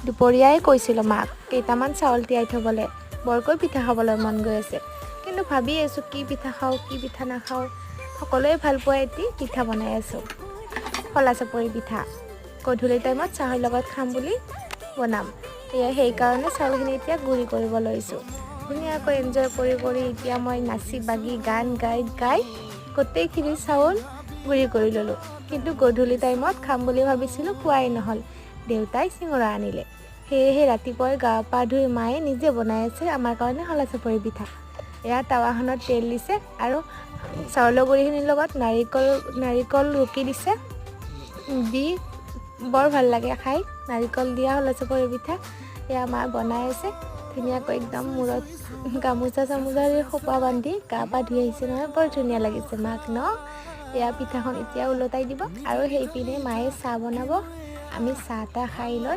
দুপৰীয়াই কৈছিলোঁ মাক কেইটামান চাউল তিয়াই থ'বলৈ, বৰকৈ পিঠা খাবলৈ মন গৈ আছে। কিন্তু ভাবি আছোঁ কি পিঠা খাওঁ, কি পিঠা নাখাওঁ। সকলোৱে ভাল পোৱা এটি পিঠা বনাই আছোঁ, খোলা চাপৰি পিঠা। গধূলি টাইমত চাহৰ লগত খাম বুলি বনাম এয়া, সেইকাৰণে চাউলখিনি এতিয়া গুড়ি কৰিব লৈছোঁ। ধুনীয়াকৈ এনজয় কৰি কৰি এতিয়া মই নাচি বাগি গান গাই গাই গোটেইখিনি চাউল গুড়ি কৰি ল'লোঁ। কিন্তু গধূলি টাইমত খাম বুলি ভাবিছিলোঁ, খোৱাই নহ'ল। দেউতাই চিঙৰা আনিলে। সেয়েহে ৰাতিপুৱাই গা পা ধুই মায়ে নিজে বনাই আছে আমাৰ কাৰণে শলা চাপৰি পিঠা। এয়া টাৱাখনত তেল দিছে আৰু চাউলৰ গুড়িখিনিৰ লগত নাৰিকল ৰুকি দিছে। দি বৰ ভাল লাগে খাই নাৰিকল দিয়া শলা চাপৰি পিঠা। এয়া মা বনাই আছে ধুনীয়াকৈ, একদম মূৰত গামোচা চামোচা খোপা বান্ধি গা পা ধুই আহিছে নহয়, বৰ ধুনীয়া লাগিছে মাক ন। এয়া পিঠাখন এতিয়া ওলটাই দিব আৰু সেইপিনে মায়ে চাহ বনাব। আমি চাহ তাহ খাই লৈ